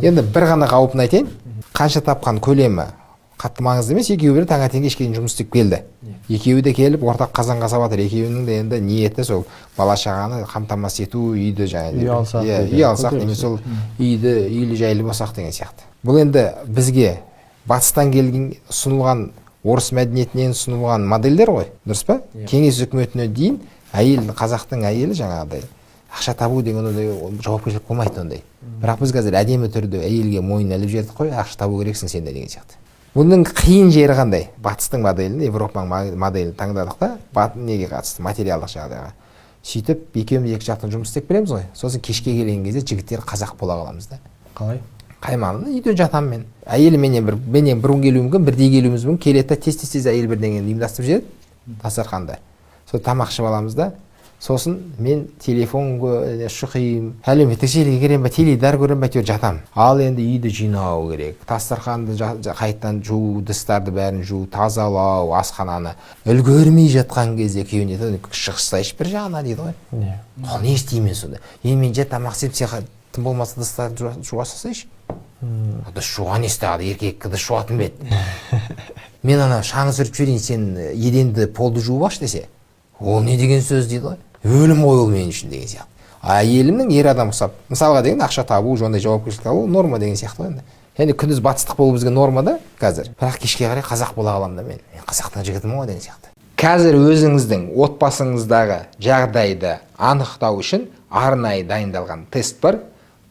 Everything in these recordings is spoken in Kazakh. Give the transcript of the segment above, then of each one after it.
Енді бір ғана қаупін айтайын: қанша тапқан көлемі қатты маңызды емес. Екеуі бір таңертең кешке дейін жұмыс істеп келді, екеуі де келіп ортақ қазанға салып жатыр. Екеуінің де енді ниеті сол бала шағаны қамтамасыз ету, үйді жаңағы Үй алсақ иә, деген. Үй алсақ немесе сол үйді, үйлі жайлы болсақ деген сияқты. Бұл енді бізге батыстан келген, ұсынылған, орыс мәдениетінен ұсынылған модельдер ғой, дұрыс па? Кеңес үкіметіне дейін әйел, қазақтың әйелі жаңағыдай ақша табу деген ондай, ол жауапкершілік болмайтын ондай. Бірақ біз қазір әдемі түрде әйелге мойнына іліп жібердік қой, ақша табу керексің сен де деген сияқты. Бұның қиын жері қандай? Батыстың моделін, Европаның моделін таңдадық та, неге қатысты, материалдық жағдайға. Сөйтіп екеуміз екі жақтан жұмыс істеп келеміз ғой. Сосын кешке келген кезде, жігіттер, қазақ бола қаламыз да. Қалай? Қай мағынада? Үйде жатамын мен, әйелім менен бір күн келуі мүмкін, бірдей келуіміз мүмкін. Келеді да, тез, тез, тез әйел бірдеңені ұйымдастырып жібереді дастарханда. Сол тамақ ішіп аламыз да, сосын мен телефон шұқимын, әлеуметтік желіге кіремін ба, теледидар көремін ба, әйтеуір жатамын. Ал енді үйді жинау керек, дастарханды қайтадан жуу, ыдыстарды бәрін жуу, тазалау, асхананы үлгермей жатқан кезде күйеуіне айтады: «Шықсайшы бір жағына», — дейді ғой. Ал не істеймін мен сонда? Енді мен жә тамақ істеп, сен тым болмаса ыдыстарды жуа салсайшы. Ыдыс жуған несі тағы, еркек ыдыс жуатын ба еді? Мен ана шаңын сүртіп жіберейін, сен еденді, полды жуып алшы десе, ол не деген сөз дейді ғой, өлім ғой ол мен үшін деген сияқты. Әйелімнің ер адам ұқсап, мысалға деген, ақша табу, ондай жауапкершілік алу норма деген сияқты ғой. Енді және күндіз батыстық болу бізге норма да қазір, бірақ кешке қарай қазақ бола қаламын да, мен қазақтың жігітімін ғой деген сияқты. Қазір өзіңіздің отбасыңыздағы жағдайды анықтау үшін арнайы дайындалған тест бар.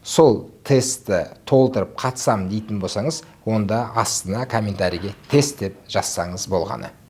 Сол тестті толтырып қатысамын дейтін болсаңыз, онда астына комментарийге «тест» деп жазсаңыз болғаны.